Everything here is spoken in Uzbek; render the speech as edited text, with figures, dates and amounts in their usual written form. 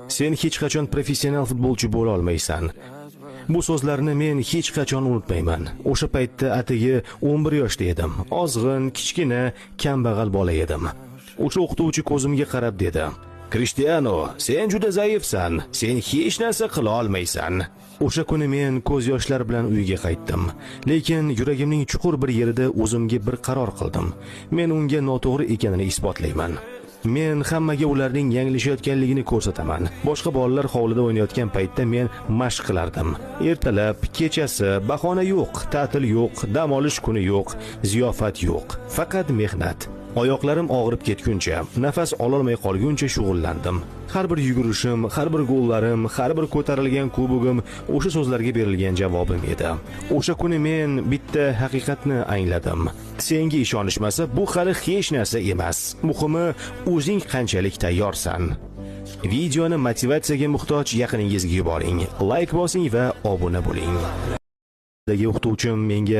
"Sen hech qachon professional futbolchi bo'la olmaysan." Bu so'zlarni men hech qachon unutmayman. O'sha paytda atigi 11 yoshda edim. Ozg'in, kichkina, kambag'al bola edim. O'sha o'qituvchi ko'zimga qarab dedi: "Krishtianu, sen juda zaifsan. Sen hech narsa qila olmaysan." O'sha kuni men ko'z yoshlar bilan uyga qaytdim. Lekin yuragimning chuqur bir yerida o'zimga bir qaror qildim. Men unga noto'g'ri ekanini isbotlayman. Men hammaga ularning yanglishayotganligini ko'rsataman. Boshqa bolalar hovlida o'ynayotgan paytda men mashq qilardim. Ertalab, kechasi, bahona yo'q, ta'til yo'q, dam olish kuni yo'q, ziyofat yo'q. Faqat mehnat. Oyoqlarim og'rib ketguncha, nafas ololmay qolguncha shug'ullandim. Har bir yugurishim, har bir gollarim, har bir ko'tarilgan kubogim o'sha so'zlarga berilgan javobim edi. O'sha kuni men bitta haqiqatni angladim. Senga ishonishmasa, bu hali hech narsa emas. Muhimi, o'zing qanchalik tayyorsan. Videoni motivatsiyaga muhtoj yaqiningizga yuboring. Like bosing va obuna bo'ling. Dagi o'qituvchim menga